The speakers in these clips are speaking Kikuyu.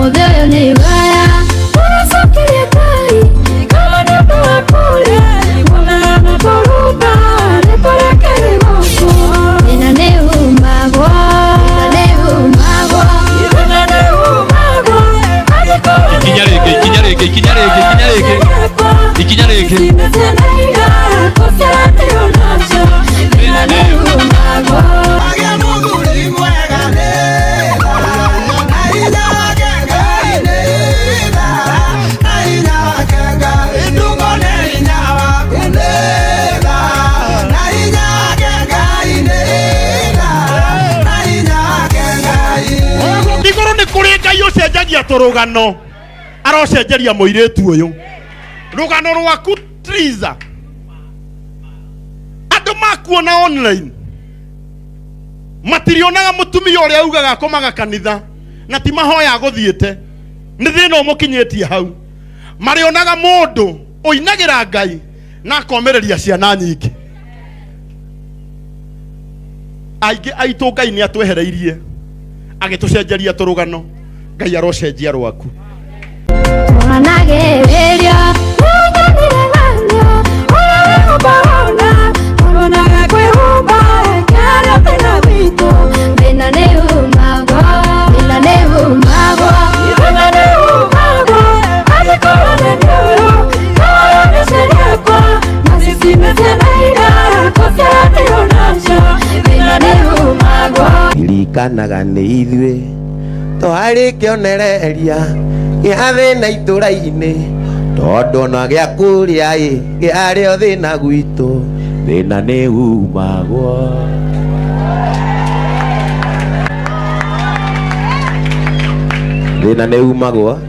Ũmũthĩ ũyũ nĩ waya Ũracokeria Ngai Kama nĩ ũndũ wa kũrĩa Ng'ombe na kũrumba Nĩ kũrekeire gũkũ Thĩna nĩ umagwo Thĩna nĩ umagwo Thĩna nĩ umagwo Angĩkorwo nĩ Ikinya rĩngĩ, ikinya rĩngĩ, ikinya rĩngĩ, ikinya rĩngĩ. Ikinya rĩngĩ. Thĩna nĩ umagwo. Igũrũ nĩ kũrĩ Ngai ũcenjagia tũrũgano, arocenjeria mũirĩtu ũyũ rũgano rwaku. Triza, andũ makuona online matirionaga mũtumia ũrĩa ugaga akomaga kanitha na ti mahoya agũthiĩte, nĩ thĩna ũmũkinyĩtie hau. Marĩonaga mũndũ ũinagĩra Ngai na akomĩrĩria ciana nyingĩ. Aingĩ aitũ Ngai nĩ atwehereirie agĩtũcenjeria tũrũgano. Ngai arocenjia rwaku. Twanagĩrĩria nĩnyonire ng'ania ũrĩa wĩhumbaga tũronaga kwĩhumba kĩarĩa thĩna witũ. Thĩna nĩ umagwo, thĩna nĩ umagwo, thĩna nĩ umagwo. Angĩkorwo nĩ ũyũ kawaya mĩciĩ yakwa na cicine ciana iria tũciaranĩirwo nacio. Thĩna nĩ umagwo. Ririkanaga nĩ ithuĩ twarĩ kĩonereria gĩa thĩna itũra-inĩ, tondũ ona gĩa kũrĩa ĩ kĩarĩ o thĩna gwitũ. Thĩna nĩ umagwo. Thĩna nĩ umagwo.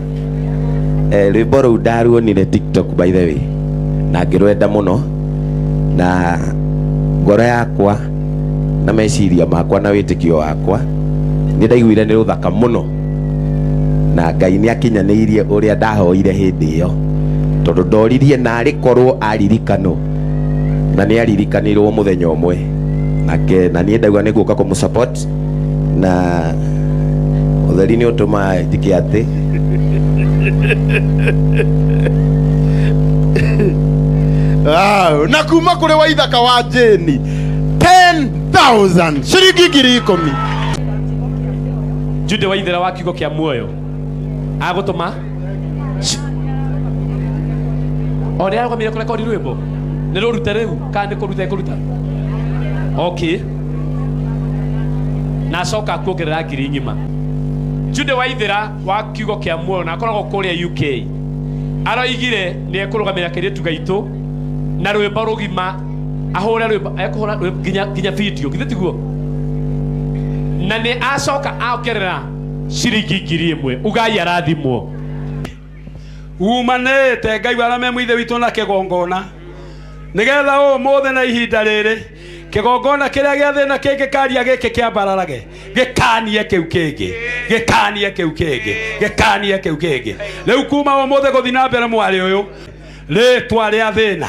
Rwĩmbo rũu ndaruonire TikTok, by the way, na ngĩrwenda mũno na ngoro yakwa na meciria makwa na wĩtĩkio wakwa. Nĩ ndaiguire nĩ rũthaka mũno, na Ngai nĩ akinyanĩirie ũrĩa ndahoire hĩndĩ ĩyo, tondũ ndoririe narĩ korwo aririkanwo, na nĩ aririkanirwo mũthenya ũmwe nake. Na niĩ ndauga nĩ ngũka kũmũ support, na ũtheri nĩ ũtũmaga njĩke atĩ Wow. Na kuma kũrĩ Waithaka wa Jane, 10,000 ciringi 10,000. Jude Waithera wa kiugo kĩa muoyo agũtũma o nĩ arũgamire kũrekodi rwĩmbo. Nĩ rũrute rĩu kana nĩ kũruta ĩkũruta? Okay, na acoka akuongerera ngiri ng'ima. Jude Waithera wa kiugo kĩa muoyo na akoragwo kũrĩa UK aroigire nĩ ekũrũgamĩra kairĩtu gaitũ na rwĩmbo rũgima, ahũre rwĩmbo, ekũhũra rwĩmbo nginya video, githĩ tiguo? Na nĩ acoka aongerera ciringi 1,000. Ugai arathimwo. Umanĩte Ngai wa arĩa me ithe witũ na kĩgongona, nĩgetha ũmũthĩ na ihinda rĩrĩ kĩgongona kĩrĩa gĩa thĩna kĩngĩkaria gĩkĩ kĩambararage, gĩkanie kĩu kĩngĩ, gĩkanie kĩu kĩngĩ, gĩkanie kĩu kĩngĩ. Rĩu kuma ũmũthĩ gũthiĩ na mbere, mwarĩ ũyũ, rĩtwa rĩa thĩna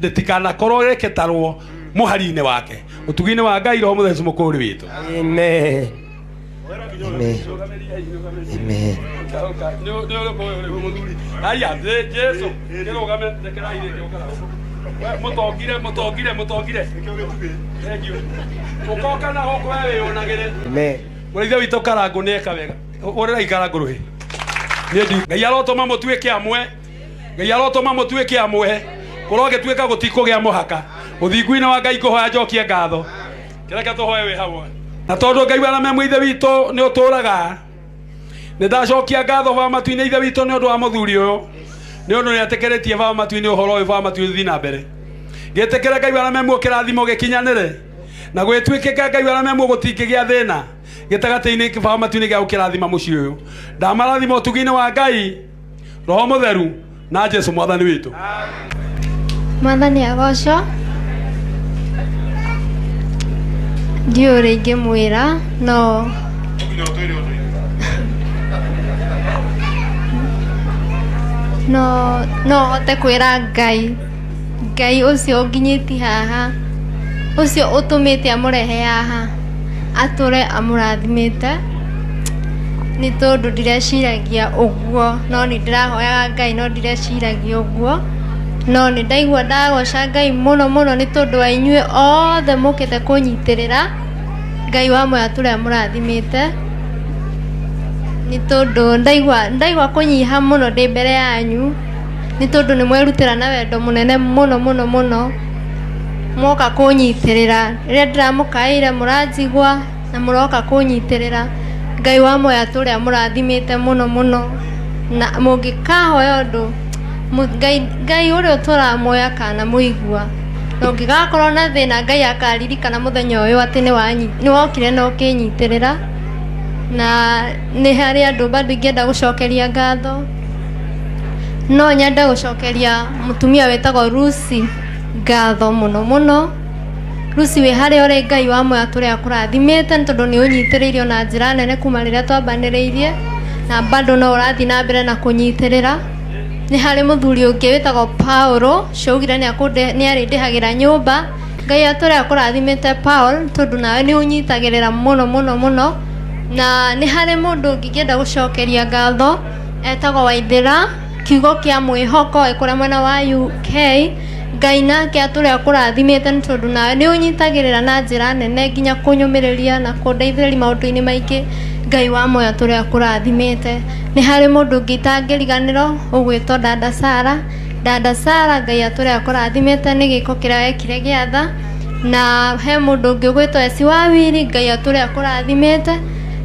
rĩtikanakorwo rĩkĩtarwo mũhari-inĩ wake. Ũtugi-inĩ wa Ngai, Roho Mũtheru mũkũũri witũ. Amen. Amen. Amen. Aya, Jesu kĩrũgame, rekerai rĩngĩ ũkara. Mũtongire, mũtongire, mũtongire. Thank you. Ũkoka na gũkũ we wĩyonagĩre. Amen. Mũrĩithia witũ Karangũ nĩ eka wega. Ũrĩrai Karangũ rũhĩ. Niĩ ndi Ngai arotũma mũtuĩke amwe. Ngai arotũma mũtuĩke amwe. Kũrogĩtuĩka gũtikũgĩa mũhaka. Ũthingu-inĩ wa Ngai ngũhoya njokie ngatho. Kĩreke tũhoe wĩ hau. Na tondũ Ngai wa arĩa me ithe witũ nĩ ũtũraga, nĩ ndacokia ngatho Baba matu-inĩ, ithe witũ, nĩ ũndũ wa mũthuri ũyũ, nĩ ũndũ nĩ etĩkĩrĩtie Baba matu-inĩ ũhoro ũyũ Baba matu-inĩ ũthiĩ na mbere. Gĩtĩkĩre Ngai wa arĩa me muoyo kĩrathimo gĩkinyanĩre na gwĩtuĩkĩka Ngai wa arĩa me muoyo gũtingĩgĩa thĩna gĩtagatĩ-inĩ Baba matu-inĩ gĩa gũkĩrathima mũciĩ ũyũ. Ndamarathima ũtugi-inĩ wa Ngai, Roho Mũtheru na Jesu Mwathani witũ. Mwathani agocwo. Ndiũĩ ũrĩa ingĩmwĩra, no hote kwĩra Ngai, Ngai ũcio ũnginyĩtie haha, ũcio ũtũmĩte amũrehe haha, atũre amũrathimĩte. Nĩ tondũ ndireciragia ũguo, no nĩ ndĩrahoyaga Ngai no ndireciragia ũguo. No nĩ ndaigua ndagoca Ngai mũno mũno nĩ tondũ wa inyuĩ othe mũkĩte kũnyitĩrĩra. Ngai wa muoyo atũre amũrathimĩte. Nĩ tondũ ndaigua ndaigua kũnyiha mũno ndĩ mbere yanyu, nĩ tondũ nĩ mwerutĩra na wendo mũnene mũno mũno mũno, mwoka kũnyitĩrĩra. Rĩrĩa ndĩramũkaĩire mũranjigua na mũroka kũnyitĩrĩra. Ngai wa muoyo atũre amũrathimĩte mũno mũno, na mũngĩkahoya ũndũ, Ngai, Ngai ũrĩa ũtũraga muoyo akanamũigua. Na ũngĩgakorwo na thĩna Ngai akaririkana mũthenya ũyũ atĩ nĩ wokire na ũkĩnyitĩrĩra. Na nĩ harĩ andũ bado ingĩenda gũcokeria ngatho. No nyende gũcokeria mũtumia wĩtagwo Lucy ngatho mũno mũno. Lucy wĩ harĩa ũrĩ Ngai wa muoyo atũre akũrathimĩte nĩ tondũ nĩ ũnyitĩrĩire ona njĩra nene kuma rĩrĩa twambanĩrĩirie, na bado no ũrathiĩ na mbere na kũnyitĩrĩra. Nĩ harĩ mũthuri ũngĩ wĩtagwo Paul, ũcio augire nĩ arĩndĩhagĩra nyũmba. Ngai atũre akũrathimĩte Paul, tondũ nawe nĩ ũnyitagĩrĩra mũno mũno mũno. Na nĩ harĩ mũndũ ũngĩ ingĩenda gũcokeria ngatho, etagwo Waithĩra, kiugo kĩa mwĩhoko, e kũrĩa mwena wa UK. Ngai nake atũre akũrathimĩte nĩ tondũ nawe nĩ ũnyitagĩrĩra na njĩra nene nginya kũnyũmĩrĩria na kũndeithĩrĩria maũndũ-inĩ maingĩ. Ngai wa muoyo atũre akũrathimĩte. Nĩ harĩ mũndũ ũngĩ itangĩriganĩrwo ũgwĩtwo Dada Sara. Dada Sara Ngai atũre akũrathimĩte nĩ gĩko kĩrĩa wekire gĩa tha. Na he mũndũ ũngĩ ũgwĩtwo Esi Wawiri, Ngai atũre akũrathimĩte.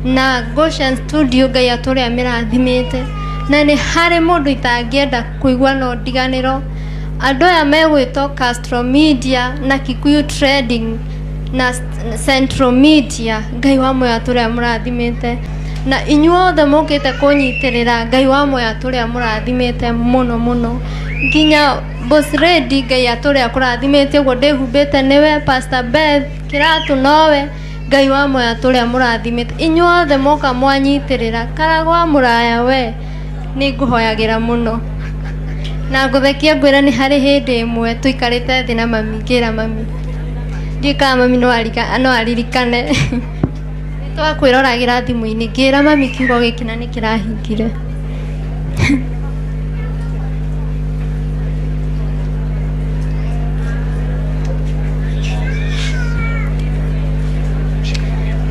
Na Goshen Studio Ngai atũre amĩrathimĩte. Na nĩ harĩ mũndũ itangĩenda kũigua no ndiganĩro. Andũ aya megwĩtwo Castro Media na Kikuyu Trading na Central Media, Ngai wa muoyo atũre amũrathimĩte. Na inyuothe mũkĩte kũnyitĩrĩra, Ngai wa muoyo atũre amũrathimĩte mũno mũno. Nginya Boss Lady, Ngai atũre akũrathimĩte ũguo ndĩhumbĩte nĩwe, Pastor Beth, Kĩratũ nowe, Ngai wa muoyo atũre amũrathimĩte. Inyuothe moka mwanyitĩrĩra, Karagwa mũraya we, nĩ ngũhoyagĩra mũno. Na ngũthekia ngwĩra nĩ harĩ hĩndĩ ĩmwe tũikarĩte thĩ na mami, ngĩra mami, ndiũĩ kana mami no aririkane. Nĩ twakwĩroragĩra thimũ-inĩ, ngĩra mami kiugo gĩkĩ na nĩ kĩrahingire.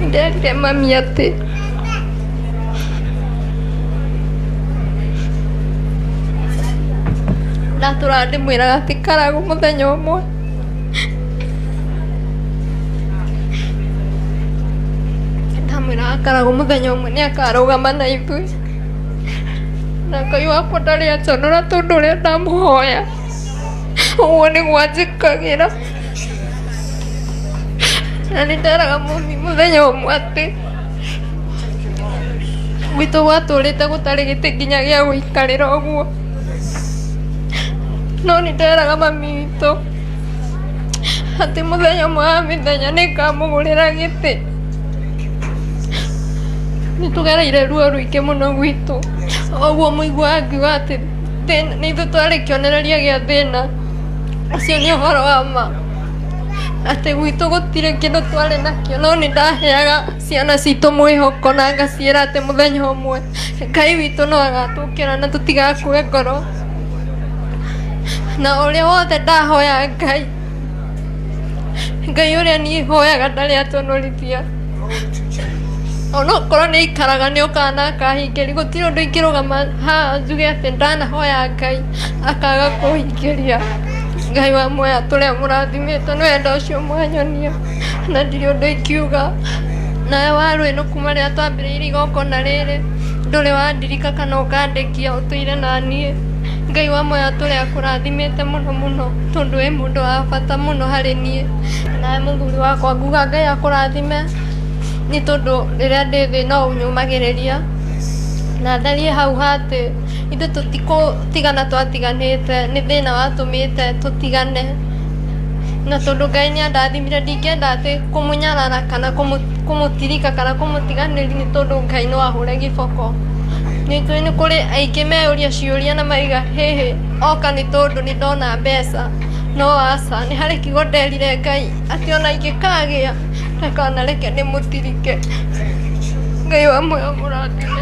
Nderire mami atĩ ndatũraga ndĩmwĩraga atĩ Karagũ mũthenya ũmwe ndamwĩraga Karagũ mũthenya ũmwe nĩ akarũgama na ithuĩ, na Ngai wakwa ndarĩ anjonora tondũ ũrĩa ndamũhoya ũguo nĩguo anjĩkagĩra. Na nĩ nderaga mami mũthenya ũmwe atĩ gwitũ gwatũrĩte gũtarĩ gĩtĩ nginya gĩa gũikarĩra ũguo, no nĩ nderaga mami witũ atĩ mũthenya ũmwe wa mĩthenya nĩ ngamũgũrĩra gĩtĩ. Nĩ tũgereire ruo rũingĩ mũno gwitũ, ũguo mũiguaga ngiuga atĩ nĩ ithuĩ twarĩ kĩonereria gĩa thĩna, ũcio nĩ ũhoro wa ma, atĩ gwitũ gũtirĩ kĩndũ twarĩ nakĩo, no nĩ ndaheaga ciana citũ mwĩhoko na ngaciĩra atĩ mũthenya ũmwe Ngai witũ no agatũkĩra na tũtigakue ngoro. Na ũrĩa wothe ndahoya Ngai, Ngai ũrĩa niĩ hoyaga ndarĩ atonũrithia. Onokorwo nĩ aikaraga nĩ okaga na akahingĩria, gũtirĩ ũndũ ingĩrũgama haha njuge atĩ ndanahoya Ngai akaga kũhingĩria. Ngai wa muoyo atũre amũrathimĩte nĩ wendo ũcio mwanyonia, na ndirĩ ũndũ ingiuga. Nawe Warũĩnũ kuma rĩrĩa twambĩrĩirie igongona rĩrĩ, ndũrĩ wandirika kana ũkandĩkia, ũtũire naniĩ. Ngai wa muoyo atũre akũrathimĩte mũno mũno, tondũ wĩ mũndũ wa bata mũno harĩ niĩ. Nawe mũthuri wakwa nguga Ngai akũrathime, nĩ tondũ rĩrĩa ndĩ thĩ no ũnyũmagĩrĩria. Na tharie hau ha atĩ ithuĩ tũtikũtigana twatiganĩte, nĩ thĩna watũmĩte tũtigane. Na tondũ Ngai nĩ andathimire ndingĩenda atĩ kũmũnyarara kana kũmũtirika kana kũmũtiganĩria nĩ tondũ Ngai no ahũre gĩboko. Nĩ njũĩ nĩ kũrĩ aingĩ meyũria ciũria na maiga hĩhĩ oka nĩ tondũ nĩ ndona mbeca, no aca, nĩ harĩ kiugo nderire Ngai atĩ ona ingĩkagĩa ndakanareke ndĩmũtirike. Ngai wa muoyo mũrathime.